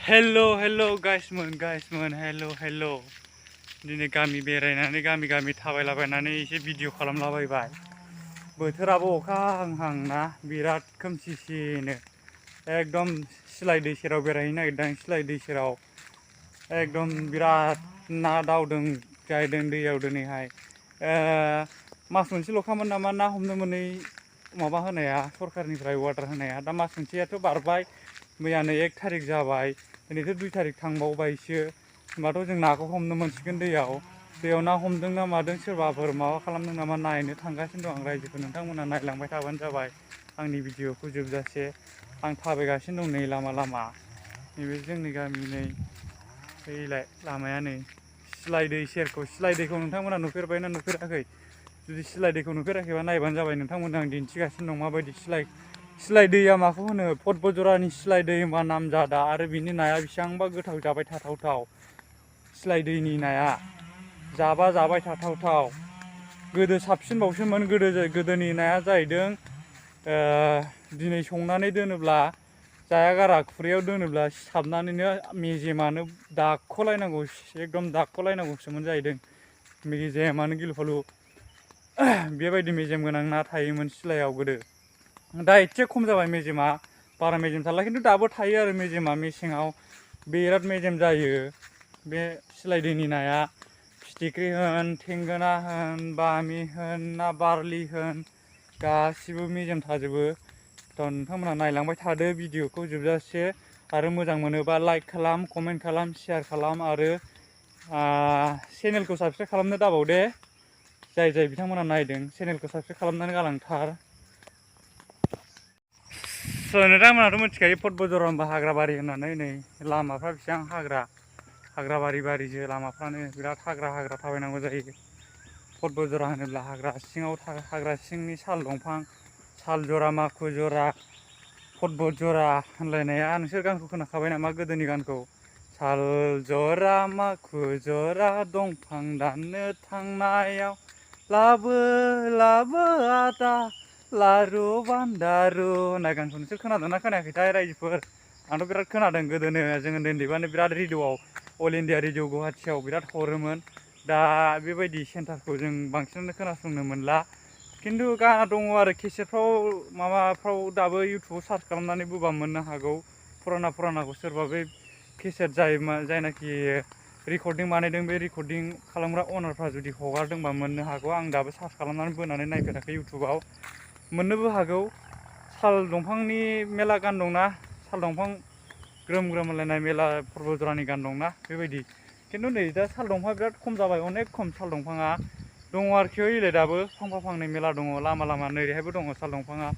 Hello गाइसमोन hello दिनै गामि बेरायनानै गामि थाबायलाबायनानै एसे भिडिअ खालामलाबायबाय। बोथोराबो अखा हाहां ना बिराद खोमसिनो एकदम सिलाय दै सेराव बेरायहैनो नागिरदों। सिलाय दै सेराव एकदम बिराद ना दावदों जाहैदों दैयाव दिनैहाय। मास मोनसेल'खामोन नामा ना हमनो मोनै माबा होनाया सरखारनिफ्राय अर्डार होनाया। दा मास मोनसेयाथ' बारबाय, मैयानो 1 थारिख जाबाय, दिनैथ' 2 थारिख थांबावबायसो। होमबाथ' जों नाखौ हमनो मोनसिगोन दैयाव ना हमदों ना मादों सोरबाफोर माबा खालामदों नामा नायनो थांगासिनो दं आं रायजोखौ। नोंथांमोना नायलांबाय थाबानो जाबाय आंनि भिडिअखौ जोबजासे। आं थाबायगासिनो दं नै लामा नैबे जोंनि गामि नै फैलाय लामाया नै सिलाय दै सेरखौ। सिलाय दैखौ नोंथांमोना नुफेरबायना नुफेराखै? जुदि सिलाय दैखौ नुफेराखैबा नायबानो जाबाय। नोंथांमोननो आं दिन्थिगासिनो दं माबायदि सिलाय दैया माखौ होनो। बझ'रानि सिलाय दै होनबा नामजादा आरो बिनि नाया बेसेबांबा गोथाव, जाबाय थाथावथाव। सिलाय दैनि नाया जाबाय थाथावथाव। गोदो साबसिनबावसोमोन। गोदोनि नाया जाहैदों दिनै संनानै दोनोब्ला जायागारा खुरैयाव दोनोब्ला सिथाबनानैनो मेजेमानो दाख'लायनांगौ, एकदम दाख'लायनांगौसोमोन जाहैदों। मेजेमानो गिलु फालु बेबायदि मेजेम गोनां ना थायोमोन सिलायाव गोदो। दा एसे खम जाबाय मेजेमा, बारा मेजेम थाला, खिन्थु दाबो थायो आरो मेजेमा। मेसेङाव बिराद मेजेम जायो बे सिलाय दैनि नाया। फिथिख्रि होन, थेंगोना होन, बामि होन, ना बारलि होन, गासिबो मेजेम थाजोबो। थ' नोंथांमोना नायलांबाय थादो भिडिअखौ जोबजासे। आरो मोजां मोनोबा लाइक खालाम, कमेन्ट खालाम, शेयार खालाम आरो चेनेलखौ साबस्क्राइब खालामनो दाबाव दे। जाय बिथांमोना नायदों चेनेलखौ साबस्क्राइब खालामनानै गालांथार। नोंथांमोनाथ' मिथिखायो बझ'र होनबा हाग्राबारि होननानै। नै लामाफ्रा बेसेबां हाग्राबारि लामाफ्रानो बिराद हाग्रा थाबायनांगौ जायो। बझ'र होनोब्ला हाग्रा सिंनि साल दंफां, साल जरा, माखु जरा, बझ'र होनलायनाया। नोंसोर गानखौ खोनाखाबाय नामा, गोदोनि गानखौ? साल जरा माखु जरा दंफां दाननो थांनायाव लाबो आदा लारु बान्दारु होननाय गानखौ नोंसोर खोनादोंना खोनायाखैथाय रायजोफोर? आंथ' बिराद खोनादों गोदोनो। जों उन्दैबानो बिराद रेडिअ'आव, अल इण्डिया रेडिअ गुवाहाटियाव बिराद हरोमोन। दा बेबायदि सेन्टारखौ जों बांसिनानो खोनासंनो मोनला। खिन्थु गाना दङ आरो केसेटफ्राव माबाफ्राव दाबो इउटुबाव सार्च खालामनानै बोबा मोननो हागौ। फुरानाखौ सोरबा बे केसेट जायनाखि रेकर्डिं बानायदों, बे रेकर्डिं खालामग्रा अनारफ्रा जुदि हगारदोंबा मोननो हागौ। आं दाबो सार्च खालामनानै बोनानै नायफेराखै इउटुबाव, मोननोबो हागौ। साल दंफांनि मेला गान दंना, साल दंफां ग्रोम होनलायनाय मेला बझ'रानि गान दंना बेबायदि। खिन्थु नै दा साल दंफाङा बिराद खम जाबाय, अनेक खम साल दंफाङा दङ आरोखि। ओइलाय दाबो फांनै मेला दङ लामा नैहायबो दङ साल दंफाङा।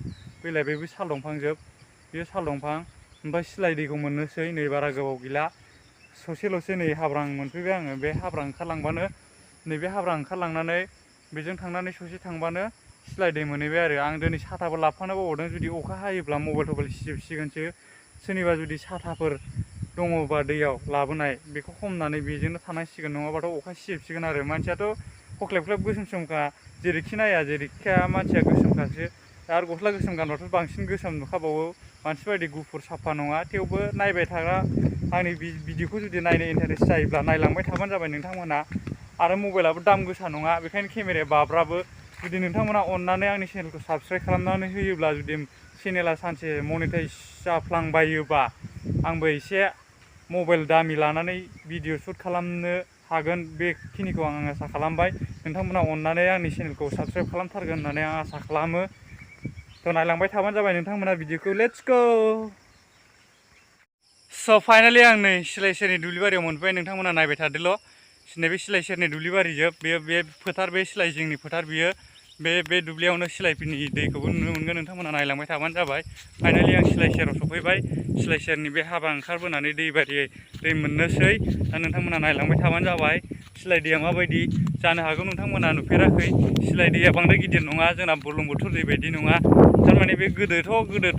फैलाय बेबो साल दंफांजोब, बेयो साल दंफां। ओमफ्राय सिलाय दैखौ मोननोसै नै बारा गोबाव गैला। ससेल'सै नै हाब्रां मोनफैबाय आङो। बे हाब्रां ओंखारलांबानो, नैबे हाब्रां ओंखारलांनानै बेजों थांनानै ससे थांबानो सिलाय दै मोनहैबाय आरो। आं दिनै साथाबो लाबोफानो बावदों। जुदि अखा हायोब्ला मबाइल सिजोबसिगोनसो। सोरनिबा जुदि साथाफोर दङबा दैयाव लाबोनाय, बेखौ हमनानै बेजोंनो थानांसिगोन, नङाबाथ' अखा सिजोबसिगोन आरो। मानसियाथ' हख्लेब गोसोमखा, जेरैखि नाया जेरैखिया मानसिया गोसोमखासो। आरो गस्ला गोसोम गानबाथ' बांसिन गोसोम नुखाबावो। मानसि बायदि गुफुर साफा नङा। थेवबो नायबाय थाग्रा, आंनि भिडिअखौ जुदि नायनो इन्टारेस्ट जायोब्ला नायलांबाय थाबानो जाबाय नोंथांमोना। आरो मबाइलाबो दाम गोसा नङा, बेखायनो केमेराया बाब्राबो। जुदि नोंथांमोना अननानै आंनि चेनेलखौ साबस्क्राइब खालामनानै होयोब्ला, जुदि चेनेला सानसे मनेटाइज जाफ्लांबायोबा, आंबो एसे मबाइल दामि लानानै भिडिअ शुट खालामनो हागोन। बेखिनिखौ आं आसा खालामबाय। नोंथांमोना अननानै आंनि चेनेलखौ साबस्क्राइब खालामथारगोन होननानै आं आसा खालामो। थ' नायलांबाय थाबानो जाबाय नोंथांमोना भिडिअखौ। Let's go. स' फाइनालि आं नै सिलाय सेरनि दुब्लिबारियाव मोनफैबाय। नोंथांमोना नायबाय थादोल'। नैबे सिलाय सेरनि दुब्लिबारिजोब, बे फोथार, बे सिलाय जिंनि फोथार बियो। बे दुब्लियावनो सिलायफोरनि दैखौबो नुनो मोनगोन। नोंथांमोना नायलांबाय थाबानो जाबाय। फाइनालि आं सिलाय सेराव सफैबाय। सिलाय सेरनि बे हाब्रां ओंखारबोनानै दै मोननोसै। दा नोंथांमोना नायलांबाय थाबानो जाबाय। सिलाय दैया माबायदि, जानो हागौ नोंथांमोना नुफेराखै। सिलाय दैया बांद्राय गिदिर नङा, जोंना बुरलुंबुथुर दै बायदि नङा। थारमाने बे गोदो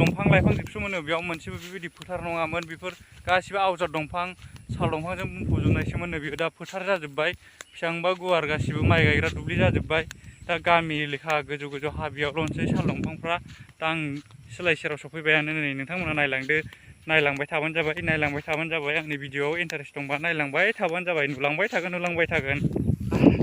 दंफां लाइफां जोबसोमोन। बेयाव मोनसेबो बेबायदि फोथार नङामोन। बेफोर गासिबो आवजार दंफां, साल दंफांजों बुंफबजोबनायसोमोन। बेयो दा फोथार जाजोब्बाय। बेसेबांबा गुवार, गासिबो माइ गायग्रा दुब्लि जाजोब्बाय। दा गामि लेखा गोजौ हा, बेयावल'नोसै साल दंफांफ्रा। दा आं सिलाय सेराव सफैबायानो। नै नोंथांमोना नायलांदो नायलांबाय थाबानो जाबाय आंनि भिडिअआव इन्टारेस्ट दंबा नायलांबाय थाबानो जाबाय नुलांबाय थागोन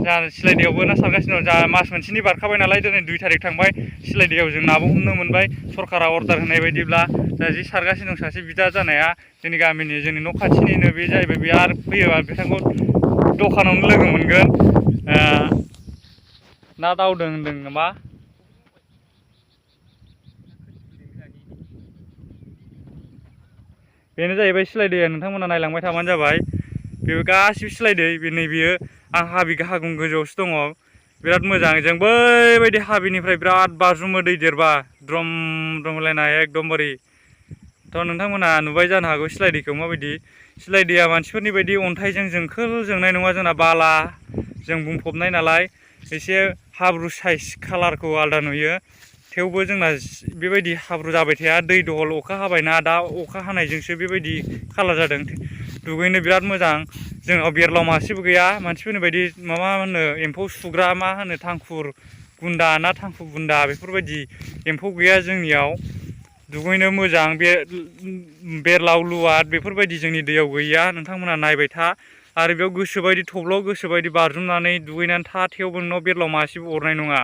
जा सिलाय दैयावबो ना सारगासिनो दं जा मास मोनसेनि बारखाबाय नालाय दिनै 2 तारिख थांबाय सिलाय दैयाव जों नाबो हमनो मोनबाय सरकारा अर्डार होनाय बायदिब्ला जा जि सारगासिनो दं सासे बिदा जानाया जोंनि गामिनि जोंनि न' खाथिनिनो बे जाहैबाय बे आरो फैयोबा बिथांखौ दखानावनो लोगो मोनगोन ना दावदों होनदों नामा बेनो जाहैबाय सिलाय दैया नोंथांमोना नायलांबाय थाबानो जाबाय बेबो गासिबो सिलाय दै नै बियो आं हाबि हागुं गोजौआवसो दङ बिराद मोजां जों बैबायदि हाबिनिफ्राय बिराद बाज्रुमो दै देरबा द्रम द्रम होलायनाय एकदमबारे थ' नोंथांमोना नुबाय जानो हागौ सिलाय दैखौ माबायदि सिलाय दैया मानसिफोरनि बायदि अन्थाइजों जोंखोल जोंनाय नङा जोंना बाला जों बुंफबनाय नालाय एसे हाब्रु साइज कालारखौ आलादा नुयो थेवबो जोंना बेबायदि हाब्रु जाबाय थाया दै दहल अखा हाबायना दा अखा हानायजोंसो बेबायदि कालार जादों दुगैनो बिराद मोजां जोंनाव बेरलाव मासेबो गैया मानसिफोरनि बायदि माबा होनो एम्फौ सुग्रा मा होनो थांखुर गुन्दा ना थांखु गुन्दा बेफोरबायदि एम्फौ गैया जोंनियाव दुगैनो मोजां बे बेरलाव लुवाद बेफोरबायदि जोंनि दैयाव गैया नोंथांमोना नायबाय था आरो बेयाव गोसोबायदि थब्ल' गोसोबायदि बाज्रुमनानै दुगैनानै था थेवबो नोंनाव बेरलाव मासेबो अरनाय नङा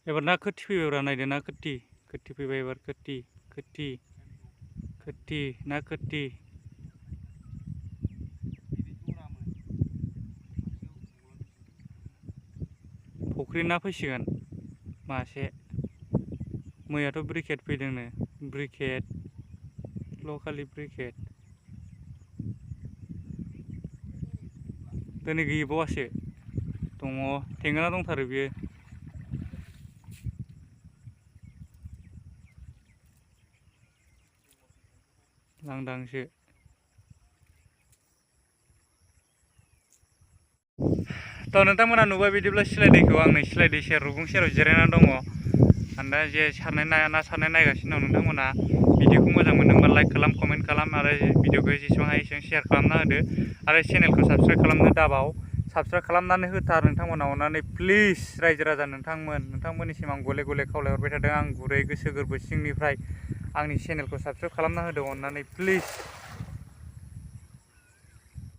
एबार ना खोथि फैबायब्रा नायदो ना खोथि फैबाय एबार खोथि ना खोथि फुख्रि ना फैसिगोन मासे मैयाथ' ब्रिकेट फैदोंनो लकालि ब्रिकेट दिनै गैबावासो दङ थेंगोना दंथारो बियो लांदांसो थ' नोंथांमोना नुबाय बिदिब्ला सिलाय दैखौ आं नै सिलाय दै सेर रुगुं सेराव जिरायनानै दङ आं दा जे ना सारनाय नायगासिनो दं नोंथांमोना भिडिअखौ मोजां मोनदोंबा लाइक खालाम कमेन्ट खालाम आरो भिडिअखौ जेसेबां हायो एसेबां शेयार खालामना होदो आरो चेनेलखौ साबस्क्राइब खालामनो दाबाव साबस्क्राइब खालामनानै होथार नोंथांमोना अननानै प्लिज रायजो राजा नोंथांमोननिसिम आं गले गले खावलायहरबाय थादों आं गुरै गोसो गोरबो सिंनिफ्राय आंनि चेनेलखौ साबस्क्राइब खालामना होदो अननानै प्लिज